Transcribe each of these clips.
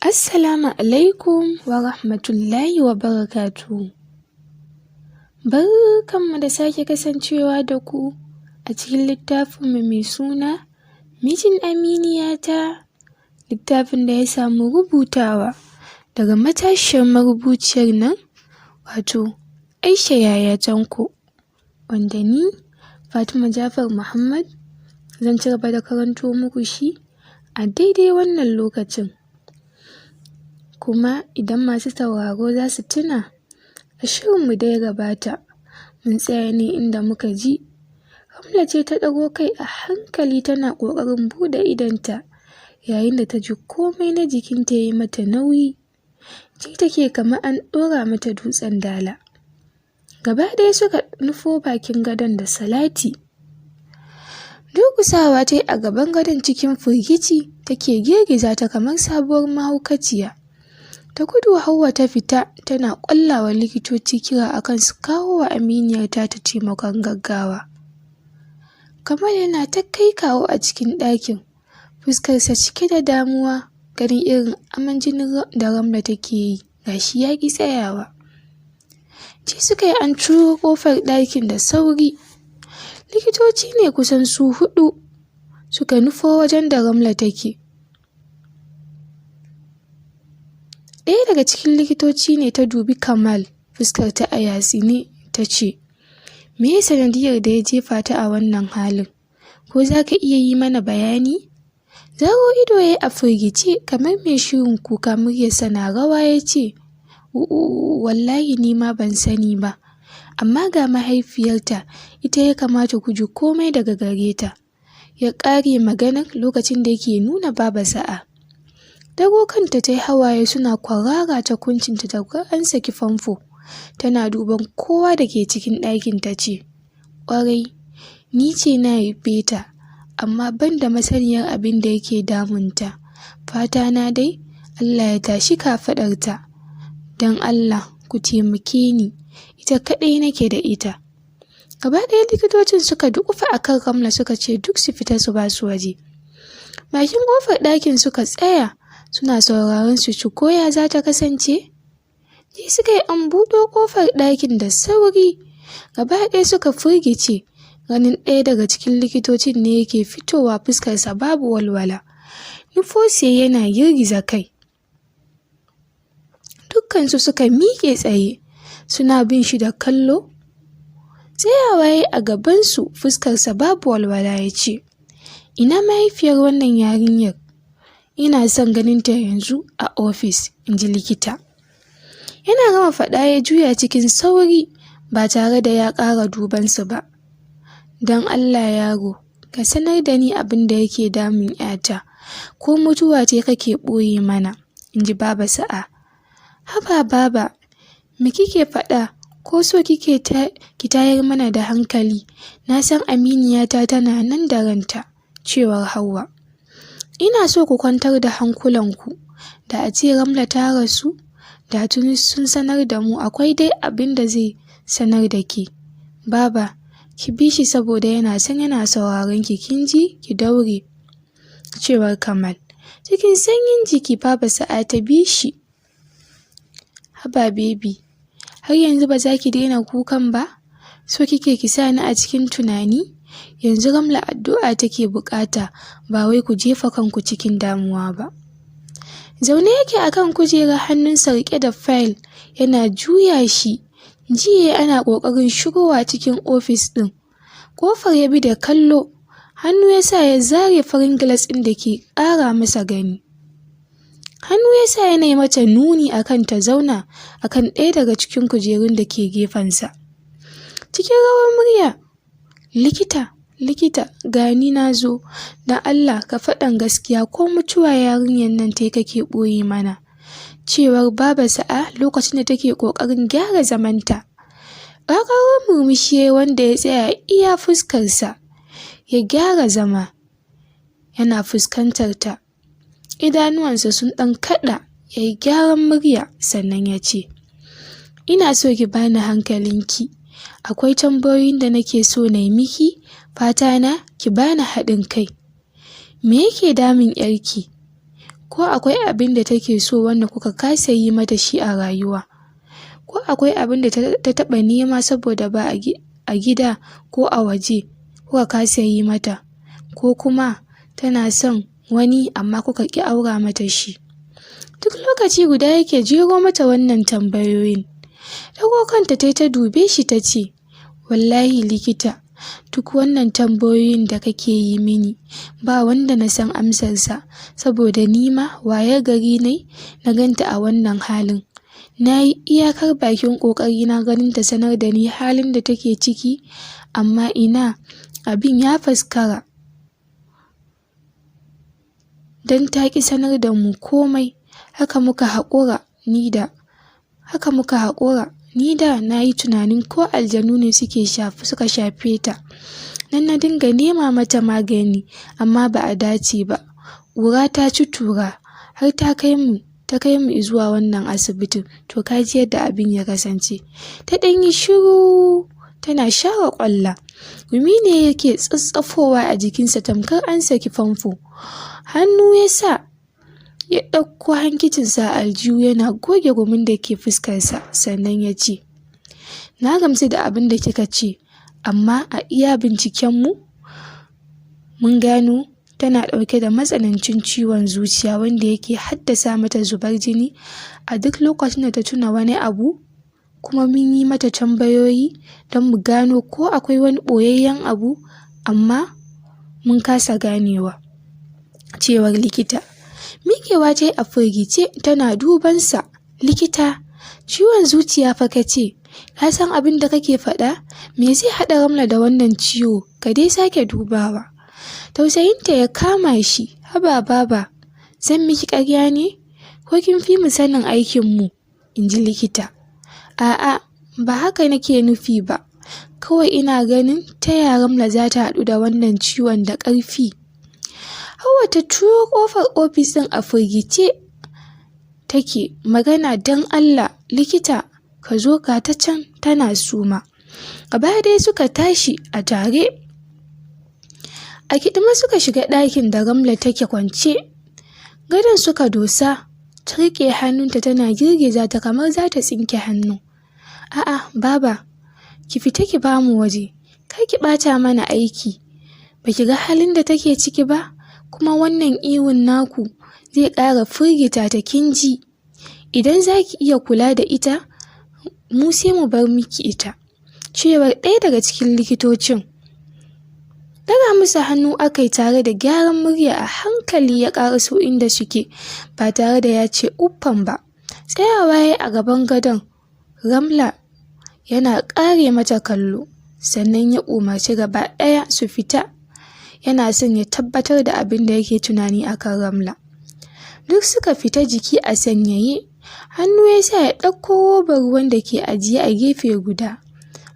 Assalamu alaikum wa rahmatullahi wa barakatuhu. Barkanmu da sake kasancewa da ku a cikin littafinmu mai suna Mijin Aminiyata, littafin da ya samu rubutawa daga matashiyar marubuciyar nan, wato Aisha Yaya Tanko, wanda ni Fatima Jafar Muhammad zan ci gaba da karanto muku shi a daidai wannan lokacin. Kuma idan masu sauraro za su tuna, a shirinmu da ya gabata mun tsaya ne inda muka ji Ramla ce ta ɗago kai a hankali tana ƙoƙarin buɗe idonta, yayin da ta ji komai na jikinta ya yi mata nauyi. Ji take kamar an ɗora mata dutsen dala. Gaba ɗaya suka nufo bakin gadon da salati. Durƙusawa ta yi a gaban gadon cikin firgici, take girgiza ta kamar sabuwar mahaukaciya. Da gudu Hauwa ta fita tana ƙwallawa likitoci kira akan su kawo wa aminiyar ta taimakon gaggawa. Kamal yana ta kai kawo a cikin ɗakin, fuskarsa cike da damuwa ganin irin aman jinin da Ramla take yi, gashi ya ƙi tsayawa. Ji suka yi an turo ƙofar ɗakin da sauri. Likitoci ne kusan su huɗu suka nufo wajen da Ramla take. Ɗaya daga cikin likitoci ne ta dubi Kamal, fuskarta a yatsine, ta ce, "Me ye sanadiyar da ya jefa ta a wannan halin? Ko za ka iya yi mana bayani?" Zaro ido ya yi a firgice kamar mai shirin kuka, muryarsa na rawa ya ce, "Wallahi ni ma ban sani ba, amma ga mahaifiyarta, ita ya kamata ku ji komai daga gare ta." Ya ƙare maganar lokacin da yake nuna Baba Sa'a. Dago kanta ta yi, hawaye suna kwarara ta kuncinta tamkar an saki famfo. Tana duban kowa da ke cikin ɗakin ta ce, "Ƙwarai, ni ce na haife ta, amma ban da masaniyar abin da yake damunta. Fata na dai Allah ya tashi kafaɗarta. Don Allah ku taimake ni, ita kaɗai nake da ita." Gaba ɗaya likitocin suka duƙufa a kan Ramla, suka ce duk su fita su ba su waje. Bakin ƙofar ɗakin suka tsaya suna sauraron su ci ko ya za ta kasance. Ji suka yi an buɗo ƙofar ɗakin da sauri. Gaba ɗaya suka firgice ganin ɗaya daga cikin likitocin ne yake fitowa, fuskarsa babu walwala. Nufo su yana girgiza kai. Dukkansu suka miƙe tsaye suna bin shi da kallo. Tsayawa ya yi a gabansu, fuskarsa babu walwala, ya ce, "Ina mahaifiyar wannan yarinyar? Ina son ganin ta yanzu a ofis," in ji likita. Yana gama faɗa ya juya cikin sauri ba tare da ya ƙara dubansu ba. "Don Allah yaro, ka sanar da ni abin da yake damun 'yata, ko mutuwa ce kake ɓoye mana?" in ji Baba Sa'a. "Haba baba, me kike faɗa? Ko so kike ki tayar mana da hankali? Na san aminiyata tana nan da ranta," cewar Hauwa. "Ina so ku kwantar da hankulanku. Da a ce Ramla ta rasu, da tuni sun sanar da mu. Akwai dai abin da zai sanar da ke. Baba, ki bi shi saboda yana can yana sauraron ki, kin ji? Ki daure," cewar Kamal. Cikin sanyin jiki Baba Sa'a ta bi shi. "Haba baby, har yanzu ba za ki daina kukan ba? So kike ki sa ni a cikin tunani? Yanzu Ramla addu'a take buƙata, ba wai ku jefa kanku cikin damuwa ba." Zaune yake akan kujera, hannunsa riƙe da fayil yana juya shi. Jiya ana ƙoƙarin shigowa cikin ofis ɗin. Ƙofar ya bi da kallo, hannu ya sa ya zare farin gilas ɗin da ke ƙara masa gani. Hannu ya sa yana yi mata nuni akan ta zauna akan ɗaya daga cikin kujerun da ke gefensa. Cikin rawar murya, "Likita, likita, gani na zo, don Allah ka faɗan gaskiya, ko mutuwa yarinyar nan ta kake ɓoye mana?" cewar Baba Sa'a lokacin da take ƙoƙarin gyara zamanta. Ƙaƙaro murmushi wanda ya tsaya iya fuskarsa, ya gyara zama yana fuskantar ta. Idanuwansa sun ɗan kaɗa, ya yi gyaran murya sannan ya ce, "Ina so ki bani hankalinki. Akwai tambayoyin da nake so na yi miki, fata na ki bani haɗin kai. Me yake damun 'yarki? Ko akwai abin da take so wanda kuka kasa yi mata shi a rayuwa? Ko akwai abin da ta taɓa nema saboda ba a gida ko a waje kuka kasa yi mata? Ko kuma tana son wani amma kuka ƙi aura mata shi? Duk lokaci guda yake jero mata wannan tambayoyin. Ɗago kanta tai ta dube shi ta ce, "Wallahi likita, duk wannan tambayoyin da kake yi mini ba wanda na san amsarsa, saboda ni ma wayar gari nai na ganta a wannan halin. Na yi iyakar bakin ƙoƙarina ganin ta sanar da ni halin da take ciki, amma ina, abin ya faskara. Don ta ƙi sanar da mu komai, haka muka haƙura ni da haka muka haƙura. Ni da na yi tunanin ko aljanu ne suka shafe ta. Nan na dinga nema mata magani, amma ba a dace ba. Ƙura ta ci tura har ta kai mu zuwa wannan asibitin. To ka ji yadda abin ya kasance." Ta ɗan yi shiru tana share ƙwalla. Gumi ne yake tsattsafowa a jikinsa tamkar an saki famfo. Hannu ya sa ya ɗauko hankicinsa a aljihu yana goge gumin da ke fuskarsa, sannan ya ce, "Na gamsu da abin da kika ce, amma a iya bincikenmu mun gano tana ɗauke da matsanancin ciwon zuciya wanda yake haddasa mata zubar jini a duk lokacin da ta tuna wani abu, kuma mun yi mata tambayoyi don mu gano ko akwai wani ɓoyayyen abu, amma mun kasa ganewa," cewar likita. Miƙewa ta yi a firgice tana dubansa. "Likita, ciwon zuciya fa ka ce? Ka san abin da kake faɗa? Me zai haɗa Ramla da wannan ciwo? Ka dai sake dubawa." Tausayinta ya kama shi. "Haba baba, zan miki ƙarya ne? Ko kin fi mu sanin aikinmu?" in ji likita. "A'a, ba haka nake nufi ba. Kawai ina ganin ta ya Ramla za ta haɗu da wannan ciwon da ƙarfi?" Hauwa ta turo ƙofar ofis ɗin a firgice take magana, "Don Allah likita, ka zo, ga ta can tana suma." Gaba ɗaya suka tashi a tare. A kiɗime suka shiga ɗakin da Ramla take kwance. Gadon suka dosa. Ta riƙe hannunta tana girgiza ta kamar za ta tsinke hannu. "A'a baba, ki fita ki bamu waje, kar ki ɓata mana aiki. Ba ki ga halin da take ciki ba, kuma wannan ihun naku zai ƙara firgita ta, kin ji. Idan za ki iya kula da ita, mu sai mu bar miki ita," cewar ɗaya daga cikin likitocin. Ɗaga musu hannu aka yi tare da gyaran murya, a hankali ya ƙaraso inda suke ba tare da ya ce uffam ba. Tsayawa ya yi a gaban gadon Ramla yana ƙare mata kallo, sannan ya umarci gaba ɗaya su fita, yana son ya tabbatar da abin da yake tunani a kan Ramla. Duk suka fita jiki a sanyaye. Hannu ya sa ya ɗauko robar ruwan da ke ajiye a gefe guda.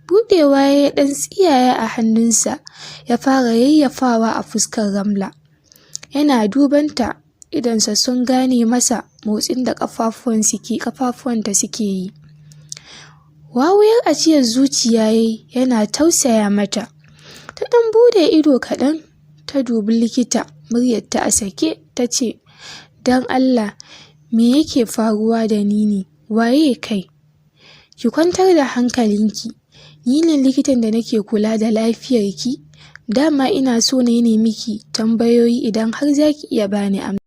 Buɗewa ya ɗan tsiyaya a hannunsa ya fara yayyafawa a fuskar Ramla. Yana dubanta, idonsa sun gane masa motsin da ƙafafuwanta suke yi. Wawuyar ajiyar zuciya yayi yana tausaya mata. Ta ɗan buɗe ido kaɗan ta dubi likita, muryarta a sake ta ce, "Don Allah, me yake faruwa da ni ne? Waye kai?" "Ki kwantar da hankalinki. Ni ne likitan da nake kula da lafiyarki. Dama ina so na yi miki tambayoyi idan har za ki iya bani amsa."